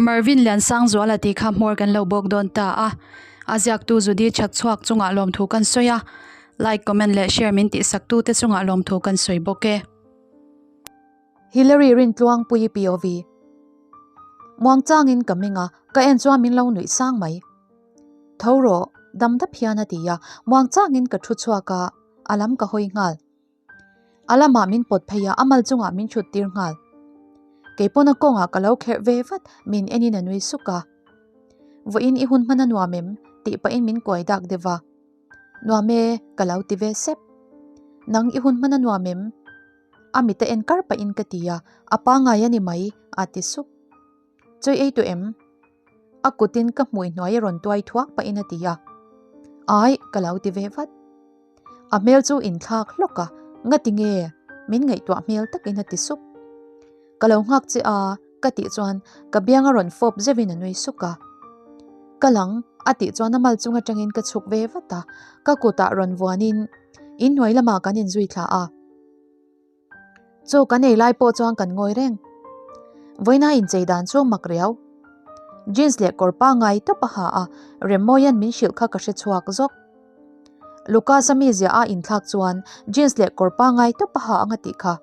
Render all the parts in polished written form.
Marvin Liansangzuala tih kha hmawr kan lo bawk dawn ta a, a ziaktu Judy Chhakchhuak chungah lawmthu kan sawi a, like, comment leh share min tihsak tute chungah lawmthu kan sawi bawk e. Hillary Rintluangpuii POV. Muangchangin ka meng a, ka en chuan min lo nuih sang mai. Tho rawh, dam dap hian a ti a, muangchangin ka thu chhuak a, a lam ka hawi nghal. A lamah min pawt phei a, a mal chungah min thut tir nghal. Kei pawn a kawngah ka lo kherh ve vat, min enin a nui suk a. Vawiin i hun hman a nuam em? tih pahin min kuai dak deuh a. Nuam e, ka lo ti ve sep. Nang i hun hman a nuam em? A mit a en kar pahin ka ti a, a pangai a ni mai, a ti sup. Chawi ei tawh em? A kutin ka hmui hnuai a rawn tuai thuak pahin a ti a. Ai, ka lo ti ve vat. A hmel chu inthlak hlawk a, ngati nge? Min ngaihtuah hmel takin a ti sup. Ka lo nghak che a, ka tih chuan ka biang a rawn fawp zeuhin a nui suk a. Ka lang, a tih chuan a mal chung atangin ka chhuk ve vat a, ka kutah rawn vuanin inhnuai lamah kan inzui thla a. Chaw kan ei lai pawh chuan kan ngawi reng. Vawiina inchei dan chu mak riau. Jeans leh kawr pangngai tawp a ha a, Remmawia'n min hrilh kha ka hre chhuak zawk. Lucas-a mizia a inthlak chuan jeans leh kawr pangngai tawp a ha ang a tih kha.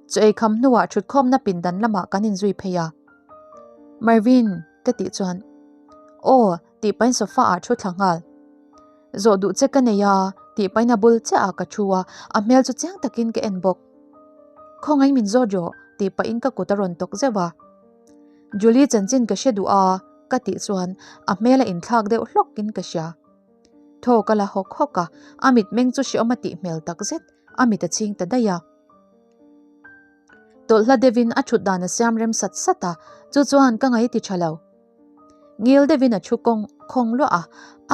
Chaw ei kham hnuah thutkhawmna pindan lamah kan inzui phei a. Marvin, ka tih chuan, Aw, tih pahin sofa ah thu thla nghal. Zawh duh che ka nei a, tih pahin a bul chiah ah ka thu a, a hmel chu chiang takin ka en bawk. Khawngaih min zawt rawh, tih pahin ka kut a rawn tawk zeuh a. Julie chanchin ka hre duh a, ka tih chuan a hmel a inthlak deuh hlawkin ka hria. Thaw ka la hawk hawk a, a mitmeng chu hreawm a tih hmel takzet, a mit a chhing ta daih a. Tawlhla deuhin a thut dan a siam rem sat sat a, chu chuan ka ngaih ti tha lo. Ngil deuhin a thu kawng khawng luah a,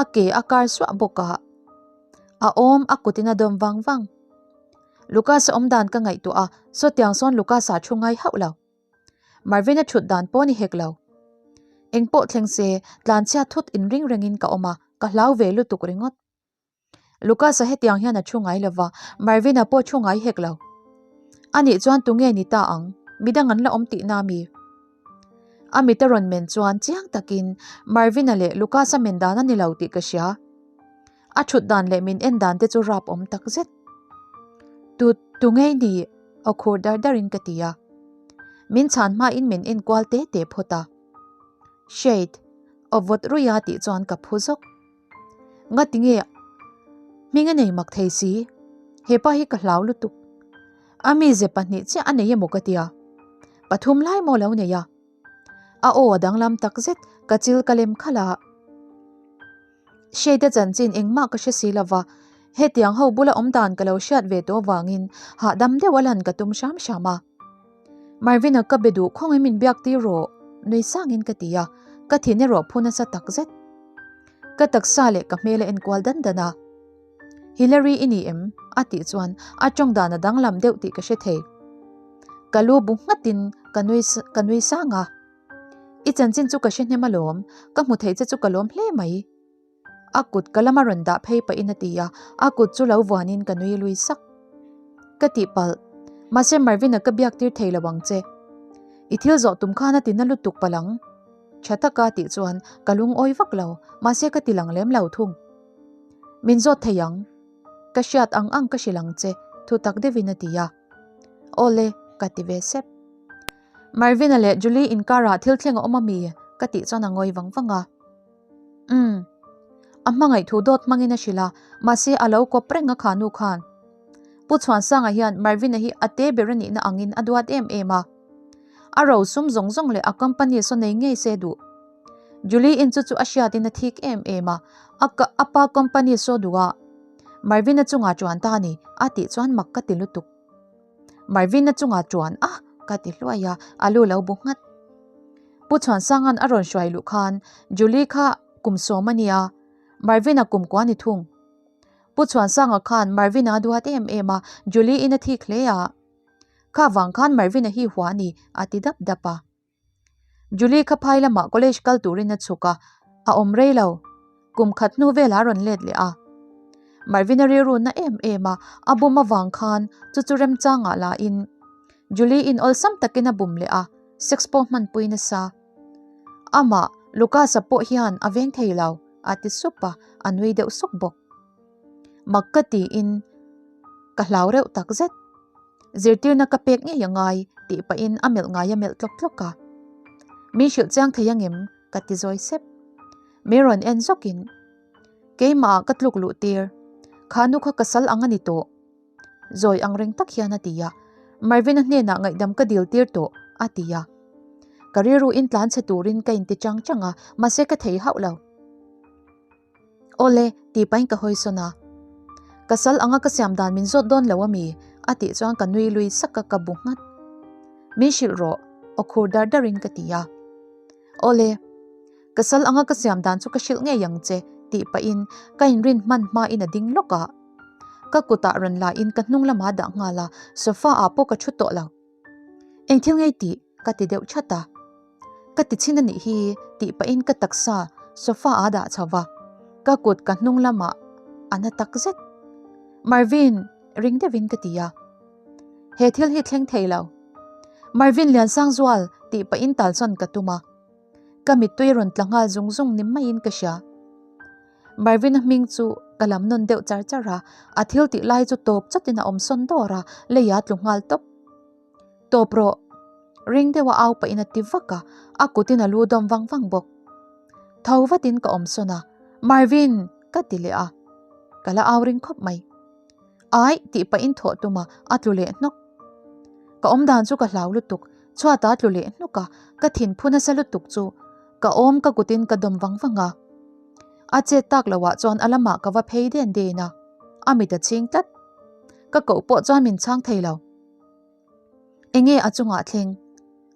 a ke a kar suah bawk a. A awm a kutin a dawm vang vang. Lucas-a awm dan ka ngaihtuah a, sawtiang sawn Lucas-a thu ngai hauh lo. Marvin-a thut dan pawh ni hek lo. Engpawh thleng se, tlanchhiat thut inring rengin ka awm a, ka hlau ve lutuk ringawt. Lucas-a hetiang hian a thu ngai lo va, Marvin-a pawh thu ngai hek lo. Anih chuan tunge ni ta ang? Midang an la awm tihna mi? A mit a rawn men chuan chiang takin Marvin-a leh Lucas-a men dan a ni lo tih ka hria. A thut dan leh min en dan te chu rap awm tak zet. Tu, tunge i nih? Aw khur dar darin ka ti a. Min chhan hmain min en kual te te phawt a. Shade, aw vawt ruia tih chuan ka phu zawk. Ngati nge hming a nei mak thei si? Hepa hi ka hlau lutuk. A mize pahnih chiah a nei emaw ka tia. Pathum lai maw lo nei a. A aw a danglam tak zet, ka chil ka lem khalh a. Shade-a chanchin engmah ka hre si lova, hetiang ho bula awm dan ka lo hriat ve tawh avangin hahdam deuh a lan ka tum hram hram a. Marvin-a ka be duh khawngin min biak tir rawh, nui sangin ka ti a, ka thin erawh phu nasa tak zet. Ka taksa leh ka hmel a enkual dan dan a. Hillary i ni em? a tih chuan a tawng dan a danglam deuh tih ka hre thei. Ka lu bu nghatin ka nui ka nui sang a. I chanchin chu ka hre hnem alawm, ka hmu thei che chu ka lawm hle mai. A kut ka lama rawn dah phei pahin a ti a, a kut chu lo vuanin ka nui lui sak. Ka tihpalh, mahse Marvin-a ka biak tir thei lo ang che. I thil zawh tum khan a ti na lutuk palh ang. Tha taka tih chuan ka lungawi vak lo, mahse ka ti lang lem lo thung. Min zawt thei ang. Ka hriat ang ang ka hrilh ang che, thu tak deuhin a ti a. Awle, ka ti ve sep. Marvin-a leh Julie inkarah thil thleng a awm ami? ka tih chuan a ngawi vang vang a. Umm. A hmangaih thu dawt hmangin a hrilh a, mahse a lo kawp reng a kha nu khan. Pu Chhuansanga hian Marvin-a hi a te ber a nihna angin a duat em em a. A ro sum zawng zawng leh a company saw nei ngei se duh. Julie-in chu chu a hriatin a thik em em a, a ka a pa company saw duh a, Marvin-a chungah chuan ta a ni, a tih chuan mak ka ti lutuk. Marvin-a chungah chuan a, ka ti hluai a, a lu lo bu nghat. Pu Chhuansanga'n a rawn hruai luh khan Julie kha kum sawm a nia, Marvin-a kum kua ni thung. Pu Chhuansanga khan Marvin-a a duat em em a, Julie-in a thik hle a. Kha vang khan Marvin-a hi hua a ni, a ti dap dap a. Julie kha phai lamah college kal turin a chhuk a, a awm rei lo. Kum khat hnu velah a rawn let leh a. Marvin-a rilru na em em a, a bum avang khan chu chu remchangah lahin Julie-in awlsam takin a bum leh a, sex pawh hmanpui nasa. Amah, Lucas-a pawh hian a veng thei lo, a ti sup a, a nui deuh suk bawk. Mak ka tiin ka hlau reuh tak zet. Zirtirna ka pek ngei a ngai tih pahin a melh ngai a melh tlawk tlawk a. Min hrilh chiang thei angem? ka ti zawi sep. Min rawn en zawkin keimah ah ka tluk luh tir. Kha nu kha ka sal ang a ni tawh. Zawi ang reng tak hian a ti a. Marvin-a hnenah ngaihdam ka dil tir tawh a ti a. Ka rilru in tlan chhe turin ka inti chang chang a, mahse ka thei hauh lo. Awle, tih pahin ka hawi sawn a. Ka sal anga ka siam dan min zawt dawn lo ami? A tih chuan ka nui lui sak a, ka bu nghat. Min hrilh rawh, aw khur dar darin ka ti a. Awle, ka sal anga ka siam dan chu ka hrilh ngei ang che, tih pahin ka inrin hman hmain a ding lawk a. Ka kutah rawn lain ka hnung lamah dah nghal a, sofa ah pawh ka thu tawh lo. Eng thil ngei tih? Ka ti deuh chat a. Ka ti chhin a nih hi tih pahin ka taksa sofa ah dah chho va, ka kut ka hnung lamah a na tak zet. Marvin! Ring deuhin ka ti a. He thil hi thleng thei lo. Marvin Liansangzual tih pahin talsawn ka tum a. Ka mittui rawn tla nghal zung zung ni maiin ka hria. Marvin-a hming chu ka lam nawn deuh char char a, a thil tih lai chu tawp chatin a awm sawn dawr a, lei a tlu nghal tawp. Tawp rawh! Ring deuh a au pahin a ti vak a, a kutin a lu dawm vang vang bawk. Tho vatin ka awm sawn a, Marvin! ka ti leh a, ka la au ring khawp mai. Aih! tih pahin thawh tum a, a tlu leh hnawk. Ka awm dan chu ka hlau lutuk, chhuatah a tlu leh hnawk a, ka thinphu nasa lutuk chu ka awm ka kutin ka dawm vang vang a. A chet tak loah chuan a lamah ka va phei den den a, a mit a chhing tlat. Ka koh pawh chuan min chhang thei lo. Enge a chungah thleng?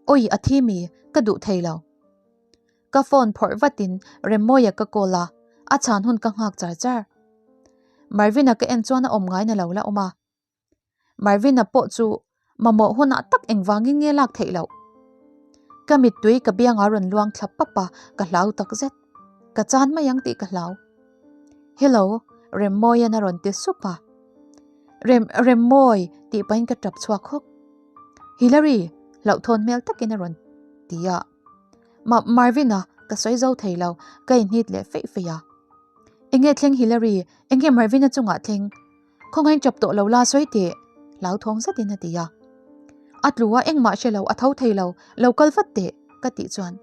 Awi a thi mi, ka duh thei lo. Ka phone phawrh vatin Remmawia ka call a, a chhan hun ka nghak char char. Marvin-a ka en chuan a awm ngai na lo la awm a. Marvin-a pawh chu mamawh hunah tak engvangin nge lak theih loh? Ka mittui ka biangah rawn luang thla pap a, ka hlau tak zet. Ka chan mai ang tih ka hlau. Hello, Remmawia'n a rawn ti sup a. Rem, Remmawi tih pahin ka tap chhuak hawk. Hillary, hlauhthawn hmel takin a rawn ti a. Ma, Marvin-a, ka sawi zo thei lo, ka inhnit leh feih feih a. Enge thleng Hillary, enge Marvin-a chungah thleng? Khawngain tap tawh lo la sawi teh, hlauthawng zetin a ti a. A tlu a engmah hre lo, a tho thei lo, lo kal vat teh, ka tih chuan.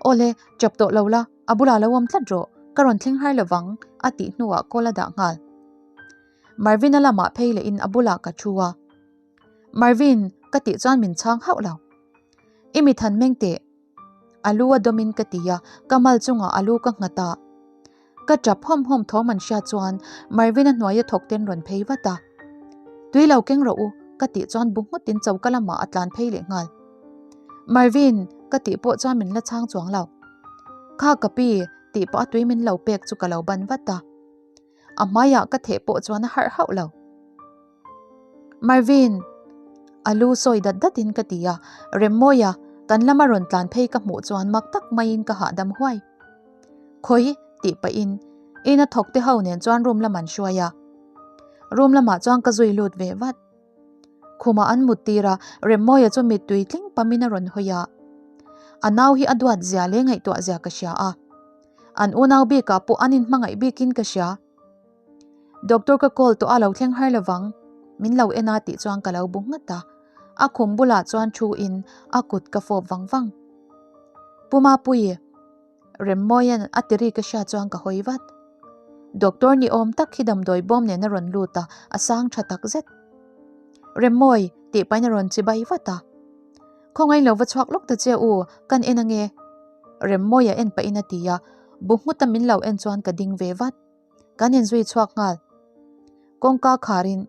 Awle, tap tawh lo la, a bulah lo awm tlat rawh, ka rawn thleng har lovang, a tih hnuah call a dah nghal. Marvin-a lamah phei lehin a bulah ka thu a. Marvin, ka tih chuan min chhang hauh lo. I mi than meng teh. A lu a dawmin ka ti a, ka mal chungah a lu ka nghat a. Ka tap hawm hawm thawm an hriat chuan Marvin-a hnuaia thawk ten rawn phei vat a. Tui lo keng rawh u, ka tih chuan bu nghutin choka lamah a tlan phei leh nghal. Marvin, ka tih pawh chuan min la chhang chuang lo. Kha ka pi, tih pah a tui min lo pek chu ka lo ban vat a. A hmaiah ka theh pawh chuan a harh hauh lo. Marvin! A lu sawi dat datin ka ti a, Remmawia kan lama rawn tlan phei ka hmuh chuan mak tak maiin ka hahdam huai. Khawi tih pahin ina thawk te ho nen chuan room lam an hruai a. Room lamah chuan ka zui lut ve vat. Khumah an mut tir a, Remmawia chu mittui tling pamin a rawn hawi a. A nau hi a duat zia leh ngaihtuah zia ka hria a. An unau bikah pawh an inhmangaih bikin ka hria. Doctor ka call tawh a lo thleng har lovang, min lo en a tih chuan ka lo bu nghat a. A khum bulah chuan thu in a kut ka fawp vang vang. Pu Mapuii, Remmawia'n a ti ri ka hria chuan ka hawi vat. Doctor ni awm tak hi damdawi bawm nen a rawn lut a, a sang tha tak zet. Remmawi tih pahin a rawn chibai vat a. Khawngaih lo va chhuak lawk ta che u, kan en ange. Remmawia en pahin a ti a, bu nghuta min lo en chuan ka ding ve vat. Kan inzui chhuak nghal. Kawngka kharin,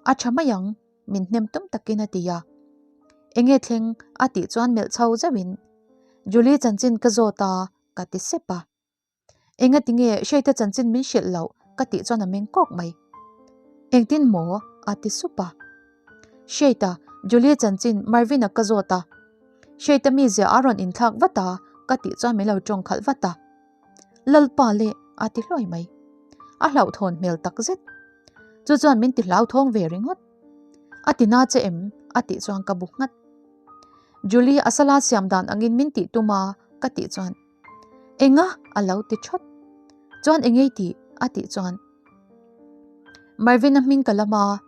A tha mai ang, min hnem tum takin a ti a. Enge thleng? a tih chuan melh chho zeuhin, Julie chanchin ka zawt a, ka ti sep a. Enga tinge Hreite chanchin min hrilh loh ka tih chuan a meng kawk mai. Engtin maw? a ti sup a. Hreita, Julie chanchin Marvin-a ka zawt a. Hreita mizia a rawn inthlak vat a ka tih chuan min lo tawng khalh vat a. Lalpa leh a ti hluai mai. A hlauhthawn hmel tak zet. Chu chuan min ti hlauthawng ve ringawt. A ti na che em? a tih chuan ka bu nghat. Julie a sala siam dan angin min tih tum a. Ka tih chuan, Enga? A lo ti thawt. Chuan engei tih? A tih chuan, Marvin-a hming ka lam a,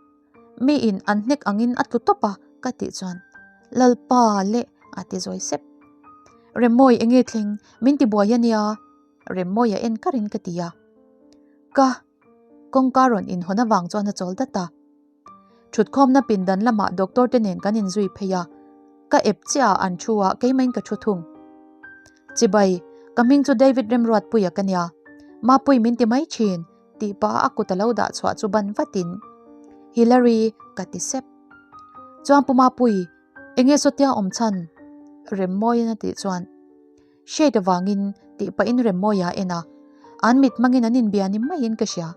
miin an hnek angin a tlu tawp a, ka tih chuan, Lalpa leh! A ti zawi sep. Remmawi enge thleng? Min ti buai a nia. Remmawia en karin ka ti a. Ka kawngka rawn inhawn avang chuan a chawl dat a. Thutkhawmna pindan lamah doctor te nen kan inzui phei a, ka ep chiah ah an thu a, keimahin ka thu thung. Chibai, ka hming chu David Remruatpuia ka nia, Mapui min ti mai thin, tih pah a kut a lo dah chhuah chu ban vatin, Hillary, ka ti sep. Chuan Pu Mapui, enge sawtia awm chhan? Remmawiin a tih chuan, Hriat avangin tih pahin Remmawia a en a, an mit hmangin an inbia ni maiin ka hria.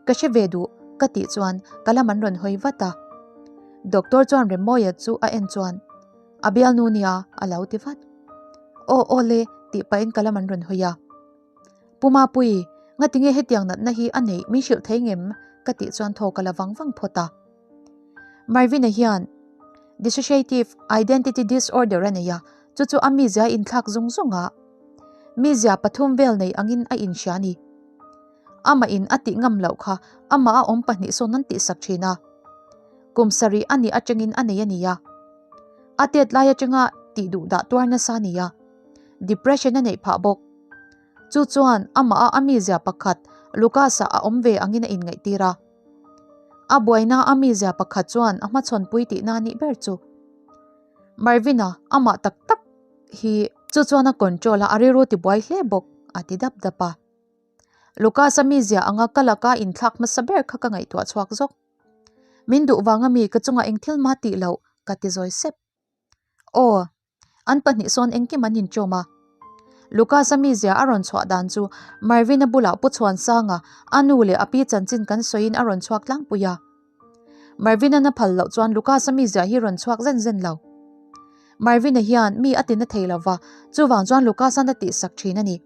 Ka hre ve duh ka tih chuan ka lam an rawn hawi vat a. Doctor chuan Remmawia chu a en chuan a bialnu nia a lo ti vat. Aw aw le tih pahin ka lam an rawn hawi a. Pu Mapui, ngatinge hetiang natna hi a neih min hrilh thei ngem? ka tih chuan thaw ka la vang vang phawt a. Marvin-a hian Dissociative Identity Disorder a nei a, chu chu a mizia a inthlak zung zung a. Mizia pathum vel nei angin a inhria a ni. Amah in a tih ngam loh kha amah a awm pahnih sawn an tihsak thin a. Kum sarih a nih atangin a nei a ni a. A tet lai atanga tih duh dah tuar nasa a ni a. Depression a neih phah bawk. Chu chuan amah a a mizia pakhat Lucas-a a awm ve angin a inngaihtir a. A buaina a mizia pakhat chuan a hmachhawnpui tihna a nih ber chu. Marvin-a amah tak tak hi chu chuan a control a, a rilru tibuai hle bawk, a ti dap dap a. Lucas-a mizia anga ka laka inthlak hmasa ber kha ka ngaihtuah chhuak zawk. Min duh vanga mi ka chungah eng thil mah tih loh ka ti zawi sep. Aw. An pahnih sawn engkim an inchawm a. Lucas-a mizia a rawn chhuah dan chu Marvin-a bulah Pu Chhuansanga a nu leh a pi chanchin kan sawiin a rawn chhuak tlangpui a. Marvin-a'n a phal loh chuan Lucas-a mizia hi rawn chhuak zen zen lo. Marvin-a hian mi a tina thei lova, chuvang chuan Lucas-a'n a tihsak thin a ni.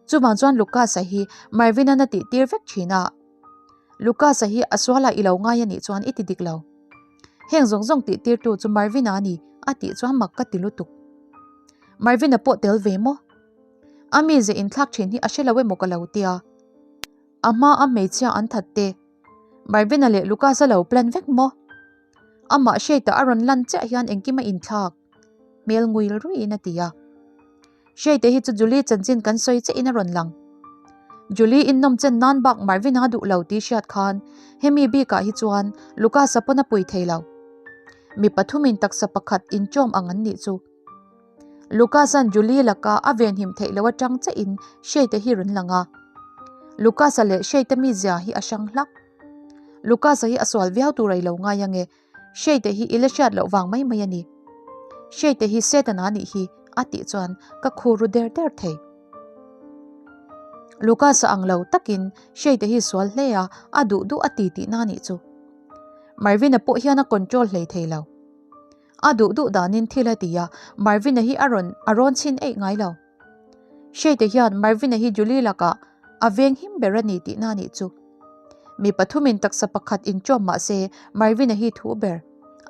Chuvang chuan Lucas-a hi Marvin-a'n a tihtir vek thin a. Lucas-a hi a sualah i lo ngai a nih chuan i ti dik lo. Heng zawng zawng tih tirtu chu Marvin-a a ni, a tih chuan mak ka ti lutuk. Marvin-a pawh tel ve maw? A mize inthlak thin hi a hre lo emaw ka lo tia. A hma a hmeichhia an that te. Marvin-a leh Lucas-a lo plan vek maw? Amah hriaitah a rawn lan chiah hian engkim a inthlak. Hmel nguil ruiin a ti a. Hriaite hi chu Julie chanchin kan sawi chiahin a rawn lang. Julie in nawm chen nan bak Marvin-a duh lo tih hriat khan hemi bikah hi chuan Lucas-a pawn a pui thei lo. Mi pathumin taksa pakhat inchawm ang an nih chu. Lucas-a'n Julie laka a venhim theih loh atang chiahin Hriaite hi rawn lang a. Lucas-a leh Hriaite mizia hi a hrang hlak. Lucas-a hi a sual viau tur a i lo ngai ange. Hriaite hi i la hriat loh vang mai mai a ni. Hriaite hi Setana nih hi a tih chuan ka khur ru der der thei. Lucas-a ang lo takin Hriaite hi sual hle a, a duh duh a ti tihna a nih chu. Marvin-a pawh hian a control hlei thei lo. A duh duh danin thil a ti a, Marvin-a hi a rawn a rawn chhin eih ngai lo. Hriaite hian Marvin-a hi Julie lakah a veng him ber a ni tihna a nih chu. Mi pathumin taksa pakhat inchawm mah se Marvin-a hi thu ber,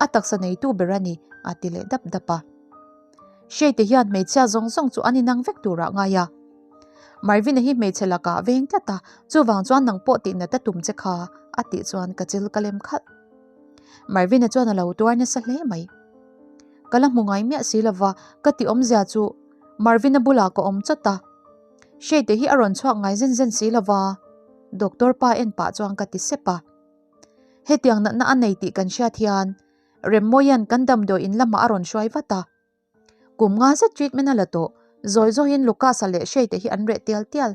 a taksa neitu ber a ni, a ti leh dap dap a. Hriaite hian hmeichhia zawng zawng chu an inang vek turah ngai a. Marvin-a hi hmeichhe lakah veng tlat a, chuvang chuan nang pawh tihnat a tum che kha, a tih chuan ka chil ka lem khalh. Marvin-a chuan a lo tuar nasa hle mai. Ka la hmu ngai miah si lova, ka ti awmzia chu Marvin-a bulah ka awm chawt a. Hriaite hi a rawn chhuak ngai zen zen si lova, Doctor pa en pah chuan ka ti sep a. Hetiang natna a nei tih kan hriat hian Remmawia'n kan damdawi in lamah a rawn hruai vat a. Kum nga zet treatment a la tawh, zawi zawiin Lucas-a leh Hriaite hi an reh tial tial.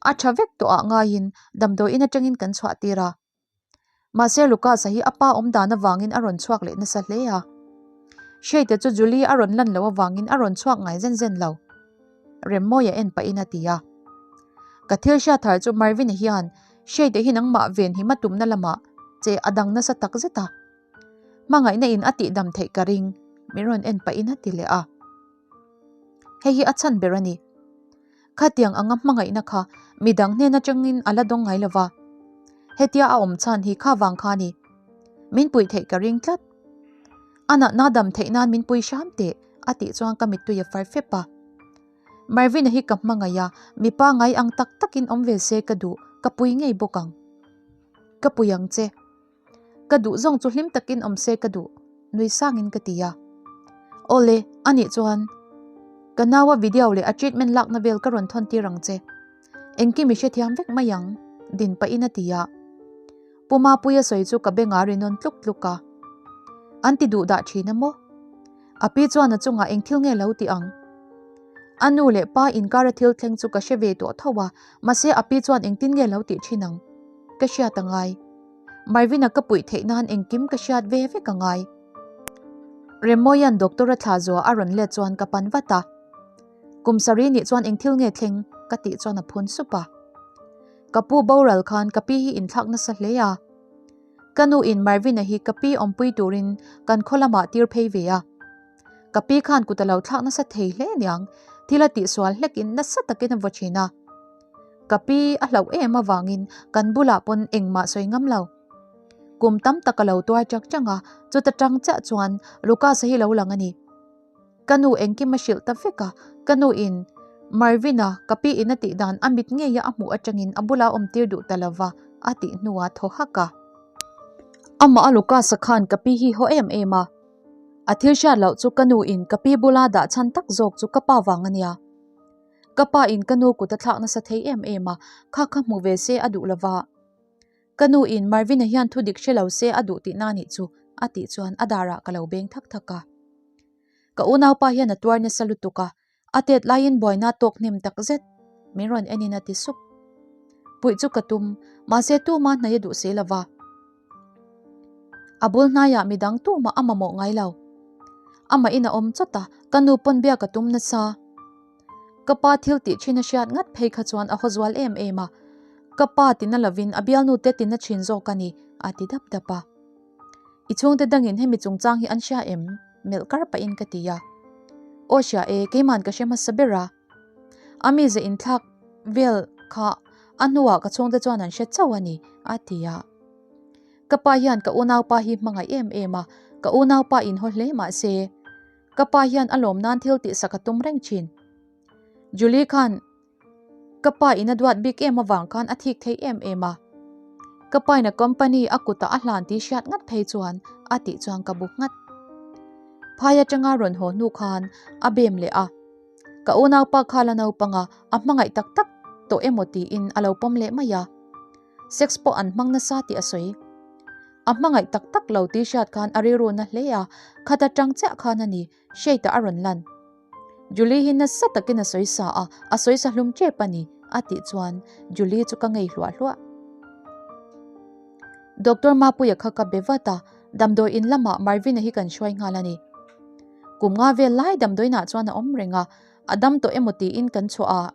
A tha vek tawh ah ngaiin damdawi in atangin kan chhuah tir a. Mahse Lucas-a hi a pa awm dan avangin a rawn chhuak leh nasa hle a. Hriaite chu Julie a rawn lan loh avangin a rawn chhuak ngai zen zen lo. Remmawia en pahin a ti a. Ka thil hriat thar chu Marvin-a hian Hriaite hi nangmah ven him a tumna lamah che a dang nasa tak zet a. Hmangaihna in a tihdam theih ka ring, min rawn en pahin a ti leh a. Hei hi a chhan ber a ni. Khatiang anga hmangaihna kha midang hnen atangin a la dawng ngai lova. Hetia a awm chhan hi kha vang kha a ni. Min puih theih ka ring tlat. A natna dam theih nan min pui hram teh a tih chuan ka mittui a far fep a. Marvin-a hi ka hmangaih a, mipa ngai ang tak takin awm ve se ka duh, ka pui ngei bawk ang. Ka pui ang che. Ka duh zawng chu hlim takin awm se ka duh, nui sangin ka ti a. Awle, anih chuan ka naua video leh a treatment lakna vel ka rawn thawn tir ang che. Engkim i hrethiam vek mai ang, din pahin a ti a. Pu Mapuia sawi chu ka bengah ri nawn tluk tluk a. An ti duh dah thin a maw? A pi chuan a chungah eng thil nge lo ti ang? A nu leh pa inkara thil thleng chu ka hre ve tawh tho a, mahse a pi chuan engtin nge lo tih thin ang? Ka hriat a ngai. Marvin-a ka puih theih nan engkim ka hriat ve vek a ngai. Remmawia'n doctor a thlah zuah a rawn let chuan ka pan vat a. Kum sarih nih chuan eng thil nge thleng? ka tih chuan a phun sup a. Ka pu boral khan ka pi hi inthlak nasa hle a. Ka nu in Marvin-a hi ka pi awmpui turin kan khaw lamah tir phei ve a. Ka pi khan kut a lo thlak nasa thei hle aniang, thil a tihsual hlekin nasa takin a vaw thin a. Ka pi a hlauh em avangin kan bulah pawn engmah sawi ngam lo. Kum tam tak a lo tuar chak chang a, chuta tang chiah chuan Lucas-a hi lo lang a ni. Ka nu engkim a hrilh ta vek a, ka nu in Marvin-a ka pi in a tih dan a mit ngei a a hmuh atangin a bula awm tir duh ta lova a tih hnuah thaw hak a. Amah a Lucas-a khan ka pi hi haw em em a, a thil hriat loh chu ka nu in ka pi bula dah chhan tak zawk chu ka pa vang a nia. Ka pa in ka nu kut a thlak nasa thei em em a, kha kha hmu ve se a duh lova. Ka nu in Marvin-a hian thu dik hre lo se a duh tihna anih chu a tih chuan a darah ka lo beng thak thak a. Ka unaupa hian a tuar nasa lutuk a, a tet laiin buaina tawk hnem tak zet min rawn enin a ti sup. Puih chu ka tum, mahse tuma hnai a duh si lova. A bul hnaiah midang tumah a mamawh ngai lo. Amah in a awm chawt a, ka nu pawn biak a tum nasa. Ka pa thil tih thin a hriat ngat phei kha chuan a haw zual em em a, ka pa tina lovin a bialnu te tina thin zawk a ni, a ti dap dap a. I chhungte dangin hemi chungchang hi an hria em? Melh kar pahin ka ti a. Aw hria e, keiman ka hre hmasa ber a. A mize inthlak vel kha a hnuah ka chhungte chuan an hre chauh a ni, a ti a. Ka pa hian ka unaupa hi hmangaih em em a, ka unaupa inhaw hle mah se, Ka pa hian a lawm nan thil tihsak a tum reng thin. Julie khan ka pa in a duat bik em avang khan a thik thei em em a. Ka pa in a company a kutah a hlan tih hriat ngat phei chuan a tih chuan ka bu nghat. Phai atanga rawn haw hnu khan a bem leh a. Ka unaupa kha la naupang a, a hmangaih tak tak tawh emaw tiin a lo pawm leh mai a. Sex pawh an hmang nasa tih a sawi. A hmangaih tak tak lo tih hriat khan a rilru na hle a, khat atang chiah khan a ni, Shade-a a rawn lan. Julie hi nasa takin a sawi sa a, a sawi sa hlum tep a ni, a tih chuan Julie chu ka ngei hluah hluah. Doctor Mapuia kha ka be vat a, damdawi in lamah Marvin-a hi kan hruai nghal a ni. Kum nga vel lai damdawiinah chuan a awm reng a, a dam tawh emaw tiin kan chhuah a.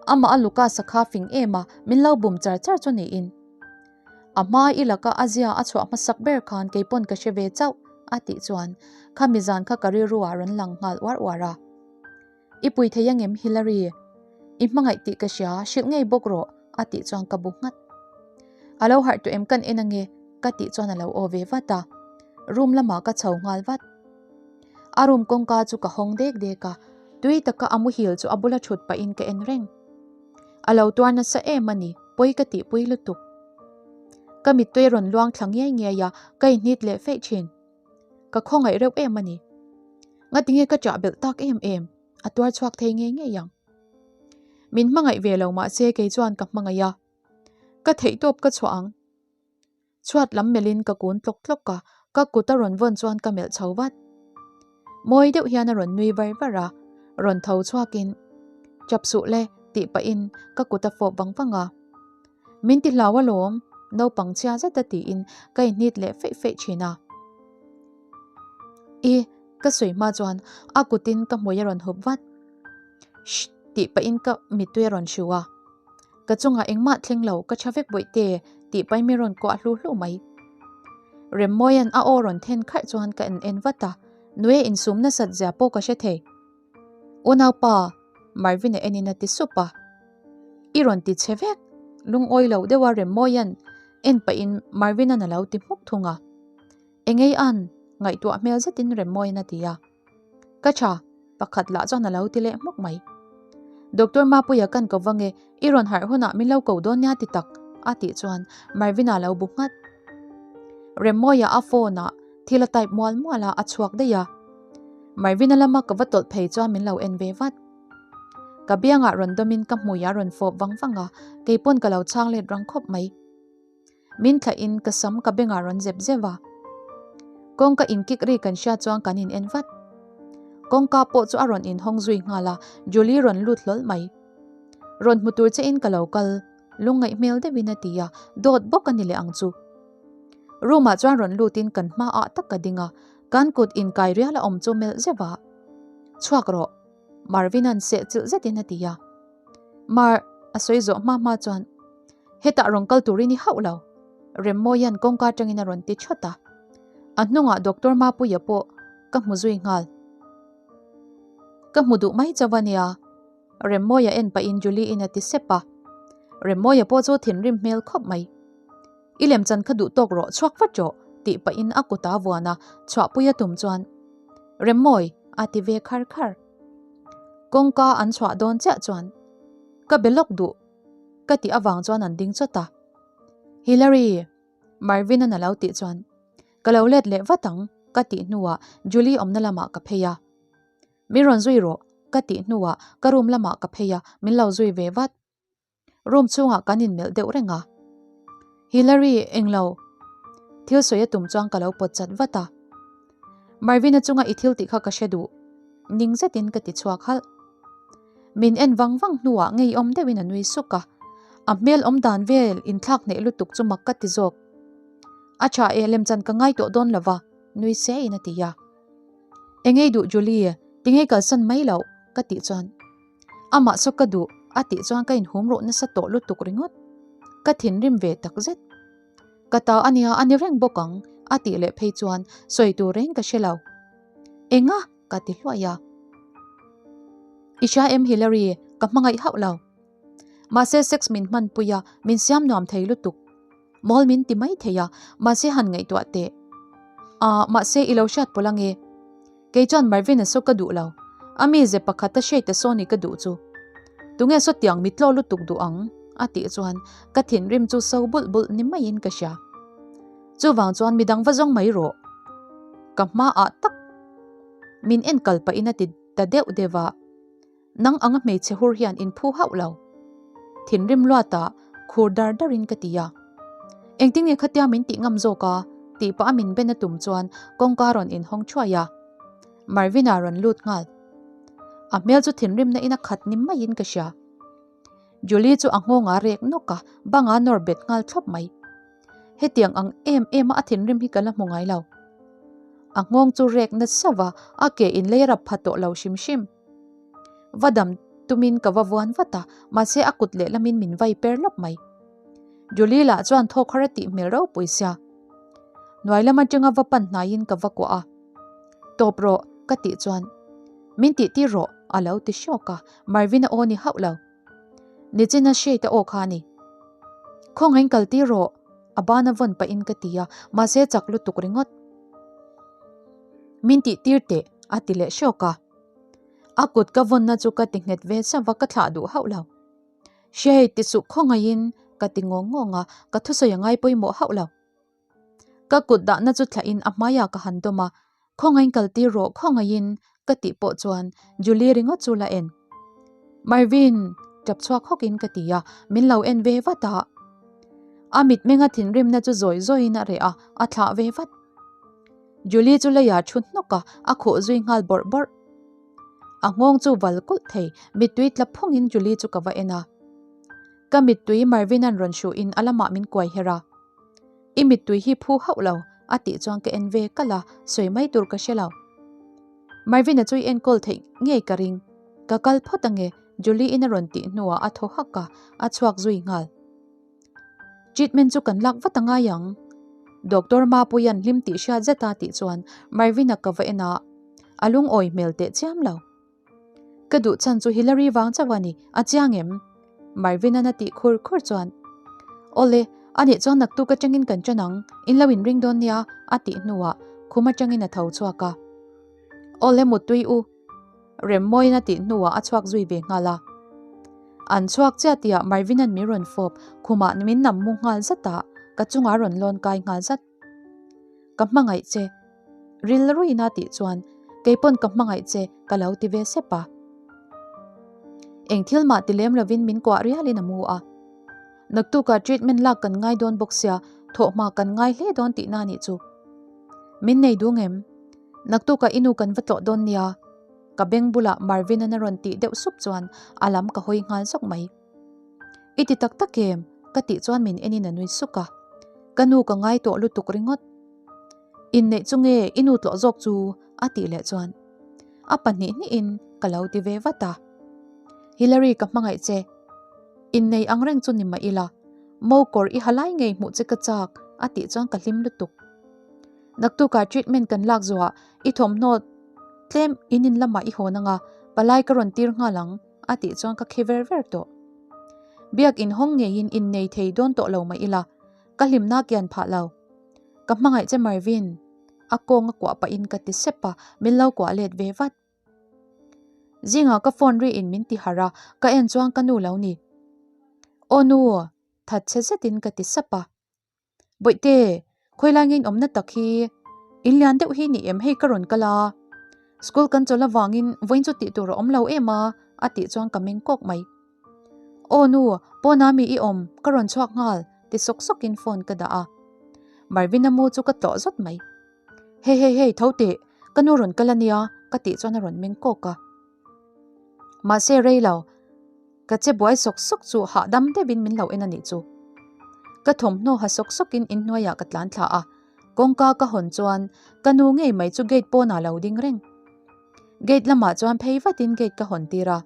Amah a Lucas-a kha fing em a, min lo bum char char chu niin. A hma i laka a zia a chhuah hmasak ber khan kei pawn ka hre ve chauh, a tih chuan khami zan kha ka rilru ah rawn lang nghal uar uar a. I pui thei angem Hillary? I hmangaih tih ka hria, hrilh ngei bawk rawh, a tih chuan ka bu nghat. A lo harh tawh em kan en ange, ka tih chuan a lo aw ve vat a. Room lamah ka chho nghal vat. A room kawngka chu ka hawng dek dek a, tui taka a muhil chu a bula thut pahin ka en reng. A lo tuar nasa em a ni, pawi ka tihpui lutuk. Ka mittui a rawn luang thla ngiai ngiai a, ka inhnit leh feih thin. Ka khawngaih reuh em a ni. Ngatinge ka chah belh tak em em, a tuar chhuak thei ngei ngei ang. Min hmangaih ve lo mahse kei chuan ka hmangaih a. Ka theihtawp ka chhuah ang. Chhuat lam melhin ka kun tlawk tlawk a, ka kut a rawn vawn chuan ka melh chho vat. Mawi deuh hian a rawn nui var var a, rawn tho chhuakin, Chap suh le, tih pahin ka kut a fawp vang vang a. Min ti hlau alawm, naupang chhia zeta tiin ka inhnit leh feih feih thin a. I, ka sawi hma chuan a kutin ka hmui a rawn hup vat. Shh, tih pahin ka mittui a rawn hru a. Ka chungah engmah thleng lo, ka tha vek bawih te, tih pahin min rawn kuah hlu hlu mai. Remmawia'n a aw rawn then kharh chuan ka en en vat a, Nue insum nasat zia pawh ka hre thei. Unaupa, Marvin-a enin a ti sup a. I rawn ti chhe vek, lungawi lo deuha Remmawia'n en pahin Marvin-a'n a lo ti hmuk thung a. Engei an, ngaihtuah hmel zetin Remmawia'n a ti a. Ka tha, pakhat lah chuan a lo ti leh hmuk mai. Doctor Mapuia kan ko vang e, i rawn harh hunah min lo ko dawn nia ti tak, a tih chuan Marvin-a lo bu nghat. Remmawia a phone-ah thil a type mual mual a, a chhuak daih a. Marvin-a lama ka va tawlh phei chuan min lo en ve vat. Ka biangah rawn dawmin ka hmuiah rawn fawp vang vang a, keipawn ka lo chhang let rang khawp mai. Min thlahin ka sam ka bengah rawn zep zeuh a. Kawngka inkik ri kan hriat chuan kan in en vat. Kawngka pawh chu a rawn inhawng zui nghal a, Julie rawn lut hlawl mai. Rawn hmu tur che in ka lo kal, lungngaih hmel deuhin a ti a, dawt bawk a ni leh ang chu. Room ah chuan rawn lutin kan hma ah tak ka ding a, kan kut inkai rial a awm chu melh zeuh a. Chhuak rawh. Marvin-a'n sehchilh zetin a ti a. Mar, a sawi zawh hma hma chuan, Hetah rawn kal turin i hauh lo, Remmawia'n kawngka atangin a rawn ti thawt a. A hnungah Doctor Mapuia pawh ka hmu zui nghal. Ka hmu duh mai chauh a nia, Remmawia en pahin Julie-in a ti sep a. Remmawia pawh chu thinrim hmel khawp mai. I lemchan kha duh tawk rawh, chhuak vat rawh, tih pahin a kut a vuan a, chhuahpui a tum chuan, Remmawi, a ti ve khar khar. Kawngka an chhuah dawn chiah chuan, Ka be lawk duh, ka tih avang chuan an ding chawt a. Hillary! Marvin-a'n a lo tih chuan, Ka lo let leh vat ang, ka tih hnuah Julie awmna lamah ka phei a. Min rawn zui rawh, ka tih hnuah ka room lamah ka phei a, min lo zui ve vat. Room chhungah kan inmelh deuh reng a. Hillary, englo. Thil sawi a tum chuan ka lo pawt chat vat a. Marvin-a chunga i thil tih kha ka hre duh. Ning zetin ka ti chhuak halh. Min en vang vang hnuah ngeiawm deuhin a nui suk a. A hmel awm dan vel inthlak hneh lutuk chu mak ka ti zawk. A tha e, lemchan ka ngai tawh dawn lova, nui se in a ti a. Engei duh Julie, tinge kalsan mai loh? ka tih chuan. Amah saw ka duh a tih chuan ka inhum ruh nasa tawh lutuk ringawt. Ka thinrim ve tak zet. Ka ta a nia a ni reng bawk ang a tih leh phei chuan sawi tur reng ka hre lo. Enga? ka ti hluai a. I hria em Hillary, ka hmangaih hauh lo. Mahse sex min hmanpui a, min siam nuam thei lutuk. Mawl min ti mai thei a, mahse han ngaihtuah teh. Ahh, mahse i lo hriat pawlh ange. Kei chuan Marvin-a saw ka duh lo. A mize pakhat a hriat ta saw ni ka duh chu. Tunge saw tiang mitlaw lutuk duh ang? a tih chuan ka thinrim chu so bulh bulh ni maiin ka hria. Chuvang chuan midang va zawng mai rawh. Ka hmaah tak min en kal pahin a ti ta deuh deuh a. Nang anga hmeichhe hur hian in phu hauh lo. Thinrim luatah khur dar darin ka ti a. Engtin nge khatia min tih ngam zawk a? tih pah a min ben a tum chuan kawngka rawn inhawng thuai a. Marvin-a rawn lut nghal. A hmel chu thinrimna in a khat ni maiin ka hria. Julie chu a nghawng a rek nawk a, banga nawr bet nghal thlawp mai. Hetiang ang em em a a thinrim hi ka la hmu ngai lo. A nghawng chu rek nasa va, a ke in lei rap pha tawh lo hrim hrim. Va dam tumin ka va vuan vat a, mahse a kut lehlamin min vai per lawp mai. Julie lah chuan thawk har a tih hmel ropui sia. Hnuai lam atanga va pan hnaiin ka va kuah a. Tawp rawh ka tih chuan min tih tir rawh a lo ti hrawk a, Marvin a aw ni hauh lo. Nichina Shade a aw kha a ni. Khawngaihin kal tir rawh a ban a vawn pahin ka ti a, mahse chak lutuk ringawt. Min tih tir teh a ti leh hrawk a. A kut ka vawnna chu ka ti nghet ve chauh a, ka thlah duh hauh lo. Hriai ti suh khawngaihin ka ti ngawng ngawng a, ka thusawi a ngai pawimawh hauh lo. Ka kut dahna chu thlahin a hmaiah ka han dawm a, Khawngaihin kal tir rawh, khawngaihin ka tih pawh chuan Julie ringawt chu la en. Marvin! Tap chhuak hawkin ka ti a, min lo en ve vat a. A mitmenga thinrimna chu zawi zawiin a reh a, a thlah ve vat. Julie chu leiah thu hnawk a, a khuh zui nghal bawrh bawrh. A nghawng chu val kulh thei, mittui tla phungin Julie chu ka va en a. Ka mittui Marvin-a'n rawn hruhin a lamah min kuai her a. I mittui hi phu hauh lo, a tih chuan ka en ve kalh a, sawi mai tur ka hre lo. Marvin-a chu i enkawl theih ngei ka ring. Ka kal phawt ange, Julie-in a rawn tih hnuah a thaw hak a, a chhuak zui nghal. Treatment chu kan lak vat a ngai ang. Doctor Mapuia'n hlim tih hriat zet a tih chuan Marvin-a ka va en a, a lungawi hmel teh chiam lo. Ka duh chhan chu Hillary vang chauh a ni, a chiang em? Marvin-a'n a tih khur khur chuan, Awle, anih chuan naktuk atangin kan ṭan ang, in lo inring dawn nia, a tih hnuah khum atangin a tho chhuak a. Awle muttui u. Remmawiin a tih hnuah a chhuak zui ve nghal a. An chhuak chiah tihah Marvin-a'n min rawn fawp, khumah min nam mu nghal zat a, ka chungah a rawn lawn kai nghal zat. Ka hmangaih che. Rilruina tih chuan, Kei pawn ka hmangaih che, ka lo ti ve sep a. Eng thil mah ti lem lovin min kuah rialin a mu a. Naktukah treatment lak kan ngai dawn bawk sia, thawhhma kan ngai hle dawn tihna a nih chu. Min nei dung em? Naktukah i nu kan va tlawh dawn nia. Ka beng bulah Marvin-an a rawn tih deuh sup chuan a lam ka hawi nghal zawk mai. I ti tak tak em? Ka tih chuan min enin a nui suk a. Ka nu ka ngai tawh lutuk ringawt. Inneih chu nge i nu tlawh zawk chu? A tih leh chuan a pahnih hnihin ka lo ti ve vat a. Hillary ka hmangaih che. Innei ang reng chu ni mah ila, mo kawr i ha lai ngei hmuh che ka chak a tih chuan ka hlim lutuk. Naktukah treatment kan lak zuah i thawmhnaw tlem in in lamah i hawn anga palai ka rawn tir nghal ang a tih chuan ka khi ver ver tawh. Biak in hawng ngeiin innei thei dawn tawh lo mah ila, ka hlimna kian phah lo. Ka hmangaih che Marvin, a kawng a kuah pahin ka ti sep a, min lo kuah let ve vat. Zingah ka phone ri in min ti harh a, ka en chuan ka nu lo ni. Aw nu, that chhe zetin ka ti sap a. Bawihte, khawilai nge in awmna tak hi? In lian deuh hi ni em hei ka rawn kal a. School kan chawlh avangin vawiin chu tih tur a awm lo em a, a tih chuan ka meng kawk mai. Aw nu, pawnah mi i awm, ka rawn chhuak nghal, ti sawk sawkin phone ka dah a. Marvin-a mu chu ka tlawh zawt mai. Hei hei hei, tho teh, ka nu rawn kal a nia, ka tih chuan a rawn meng kawk a. Mahse rei lo, ka che buai sawk sawk chu hahdam deuhin min lo en a nih chu. Ka thawmhnaw ha sawk sawkin inhnuaiah ka tlan thla a, kawngka ka hawn chuan ka nu ngei mai chu gate pawnah lo ding reng. Gate lamah chuan phei vatin gate ka hawn tir a.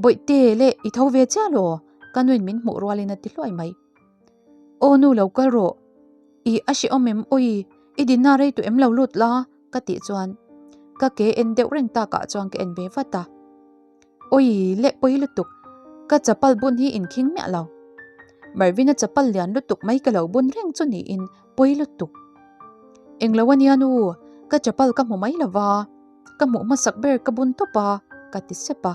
Bawihte leh i tho ve chiah law? Ka nuin min hmuh rualin a ti hluai mai. Aw nu lo kal rawh, i a hrehawm em awi, i dinna rei tawh em lo lut la ka tih chuan ka ke en deuh reng takah chuan ka en ve vat a. Awi leh pawi lutuk, ka chapal bun hi inkhing miah lo. Marvin-a chapal lian lutuk mai ka lo bun reng chu niin pawi lutuk. Englo ania nu, ka chapal ka hmu mai lova, ka hmuh hmasak ber ka bun tawp a ka ti sep a.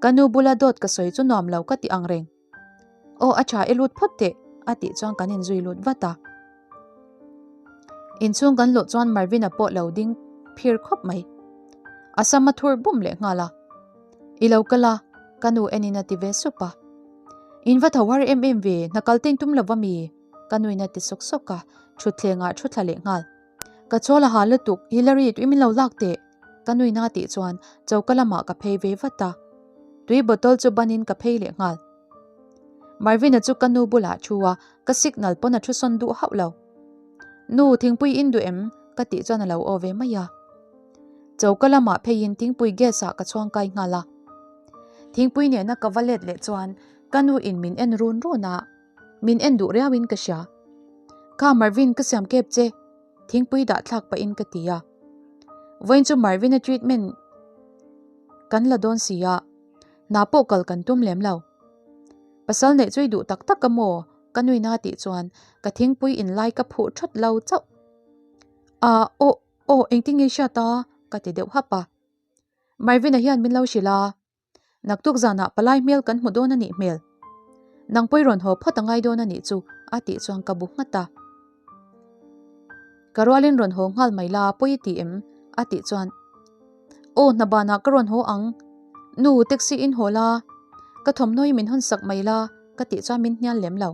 Ka nu bula dawt ka sawi chu nuam lo ka ti ang reng. Aw a tha i lut phawt teh a tih chuan kan inzui lut vat a. Inchhung kan luh chuan Marvin-a pawh lo ding phir khawp mai. A sam a thur bum leh nghal a. I lo kal a, ka nu enin a ti ve sup a. In va tho har em em ve, hna kal te in tum lo va mi? Ka nuin a ti sawk sawk a, thutthlengah thu thla leh nghal. Ka chawl a ha lutuk, Hillary tui min lo lak teh. Ka nuina tih chuan choka lamah ka phei ve vat a, tui bottle chu banin ka phei leh nghal. Marvin-a chu ka nu bulah a thu a, ka signal pawn a thu sawn duh hauh lo. Nu, thingpui in duh em? ka tih chuan a lo aw ve mai a. Choka lamah pheiin thingpui gas ah ka chhuang kai nghal a. Thingpui nena ka va let leh chuan ka nu in min en run run a, min en duh riauin ka hria. Kha Marvin ka siam kep che. Thingpui dah thlak pahin ka ti a. Vawiin chu Marvin-a treatment kan la dawn si a, hna pawh kal kan tum lem lo. Pasal neih chu i duh tak tak a maw? Ka nuina tih chuan ka thingpui in lai ka phuh thawt lo chauh. A, aw, aw, engtin nge i hriat a? Ka ti deuh hap a. Marvin-a hian min lo hrilh a. Naktuk zanah palai hmel kan hmu dawn a nih hmel. Nang pawi rawn haw phawt a ngai dawn a nih chu a tih chuan ka bu nghat a. Ka rualin rawn haw nghal mai la pawi i ti em? a tih chuan Aw hna banah ka rawn haw ang. Nu taxi in haw la, ka thawmhnaw hi min hawn sak mai la ka tih chuan min hnial lem lo.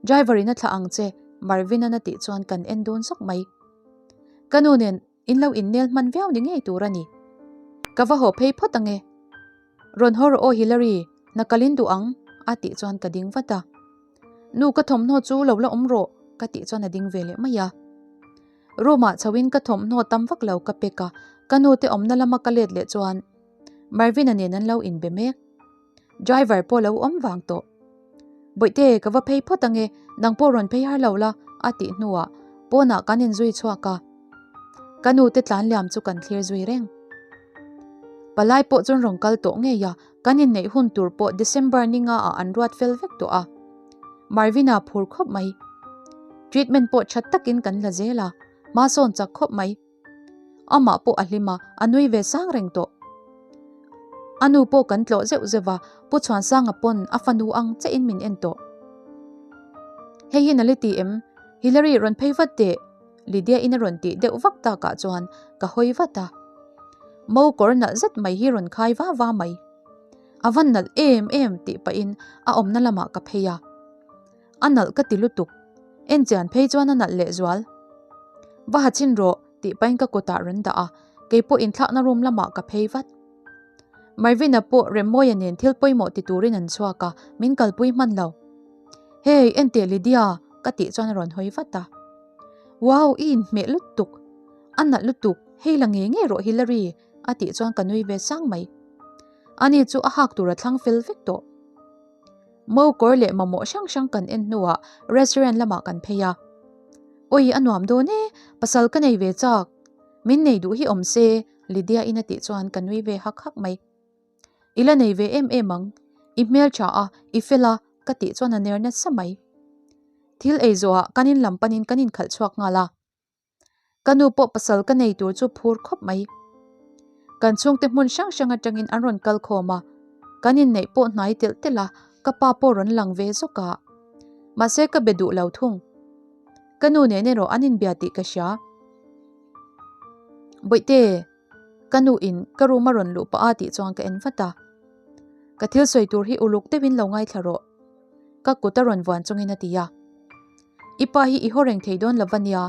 Driver in a thlah ang che Marvin-an a tih chuan kan en dawn zawk mai. Ka nu nen In lo innel hman viau ni ngei tur a ni. Ka va haw phei phawt ange. Rawn haw rawh aw Hillary, hna kalin duh ang, a tih chuan ka ding vat a. Nu ka thawmhnaw chu lo la awm rawh, ka tih chuan a ding ve leh mai a. Room ah chhoin ka thawmhnaw tam vak lo ka pack a, ka nu te awmna lama ka let leh chuan Marvin-a nen an lo inbe mek. Driver pawh lo awm vang tawh. Bawihte, ka va phei phawt ange, nang pawh rawn phei har lo la, a tih hnuah pawnah kan inzui chhuak a. Ka nu te tlan liam chu kan thlir zui reng. Palai pawh chuan rawn kal tawh ngei a, kan inneih hun tur pawh December ni nga ah an ruat fel vek tawh a. Marvin-a phur khawp mai. Treatment pawh tha takin kan la zel a, hma sawn chak khawp mai. Amah pawh a hlim a, a nui ve sang reng tawh. A nu pawh kan tlawh zeuh zeuh va, Pu Chhuansanga pawn a fanu ang chiahin min en tawh. Hei hi nali ti em? Hillary rawn phei vat teh! Lydia-in a rawn tih deuh vak takah chuan ka hawi vat a. Mo kawr nalh zet mai hi rawn khai va va mai. A van nalh em em tih pahin a awmna lamah ka phei a. A nalh ka ti lutuk. En chian phei chuan a nalh lehzual. Va ha chhin rawh tih pahin ka kutah rawn dah a, keipawh inthlakna room lamah ka phei vat. Marvin-a pawh Remmawia nen thil pawimawh ti turin an chhuak a, min kalpui hman lo. Hey, enteh Lydia! ka tih chuan a rawn hawi vat a. Wow, i inhmeh lutuk! A nalh lutuk, hei la ngei ngei rawh Hillary! a tih chuan ka nui ve sang mai. Ani chu a hak tur a thlang fel vek tawh. Mo kawr leh mamawh hrang hrang kan en hnuah restaurant lamah kan phei a. Awi a nuam dawn e, pasal ka nei ve chak. Min nei duh hi awm se, Lydia in a tih chuan ka nui ve hak hak mai. I la nei ve em em ang, i hmeltha a, i fel a, ka tih chuan a ner nasa mai. Thil ei zawhah kan in lam panin kan inkhalh chhuak nghal a. Ka nu pawh pasal ka nei tur chu phur khawp mai. Kan chhungte hmun hrang hrang atangin an rawn kal khawm a, kan inneih pawh hnai telh telh a, ka pa pawh rawn lang ve zawk a. Mahse ka be duh lo thung. Ka nu nen erawh an inbia tih ka hria. Bawihte, ka nu in ka room a rawn luh pah a tih chuan ka en vat a. Ka thil sawi tur hi uluk deuhin lo ngaithla rawh. Ka kut a rawn vuan chungin a ti a. I pa hi i haw reng thei dawn lo va nia.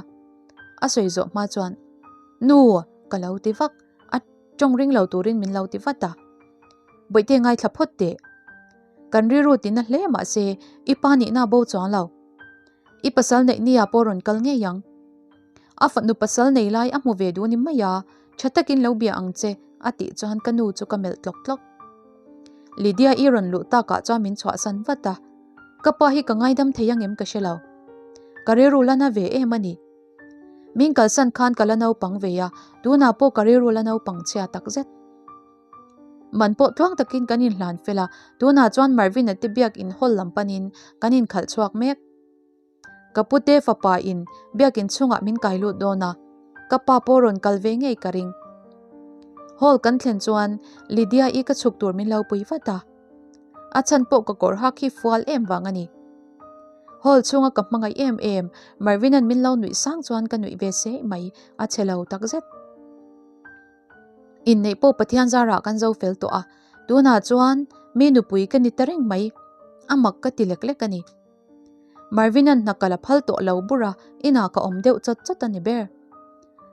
A sawi zawh hma chuan, Nu! Ka lo ti vak. A tawng ring lo turin min lo ti vat a. Bawihte ngaithla phawt teh. Kan rilru tina hle mahse i pa nihna bo chuang lo. I pasal neih nia pawh rawn kal ngei ang. A fanu pasal nei lai a hmu ve duh ni mai a, tha takin lo bia ang che a tih chuan ka nu chu ka melh tlawk tlawk. Lydia i rawn luh takah chuan min chhuahsan vat a. Ka pa hi ka ngaidam thei angem ka hre lo. Ka rilru la na ve em a ni. Min kalsan khan ka la naupang ve a, tunah pawh ka rilru la naupang chhia takzet. Man pawh tluang takin kan inhlan fel a, tunah chuan Marvin-a te biakin hall lam panin kan inkhalh chhuak mek. Ka pute fapa in biakin chhungah min kai lut dawn a, ka pa pawh rawn kal ve ngei ka ring. Hall kan thlen chuan Lydia-i ka chhuk tur min lo pui vat a, a chhan pawh ka kawr hak hi fual em vang a ni. Hall chhunga ka hmangaih em em Marvin-a'n min lo nuih sang chuan ka nuih ve se mai, a chhe lo takzet. Inneih pawh Pathian zarah kan zo fel tawh a, tunah chuan mi nupui ka ni ta reng mai, a mak ka ti lek lek a ni. Marvin-a'n hna kal a phal tawh lo bur a, inah ka awm deuh chawt chawt a ni ber.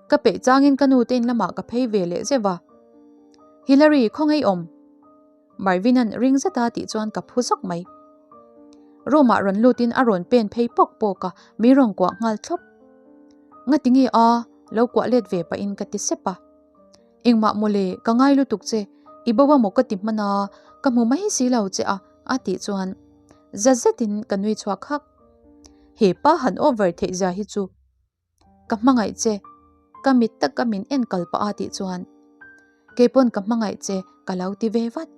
Ka peih changin ka nute in lamah ka phei ve leh zeuh a. Hillary, khawngaih awm? Marvin-a'n ring zeta tih chuan ka phu zawk mai. Room-ah rawn lutin a rawn pen phei pawk pawk a, mi rawn kuah nghal thlawp. Ngati nge a? Lo kuah let ve pahin ka ti sep a. Engmah mawle, ka ngai lutuk che, i bo a maw ka ti hman a, ka hmu mai si lo che a, a tih chuan za zetin ka nui chhuak hak. He pa han over theih zia hi chu ka hmangaih che, ka mit taka min en kal pah a tih chuan keipawn ka hmangaih che ka lo ti ve vat.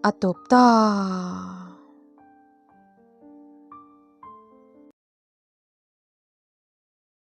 A tawp ta.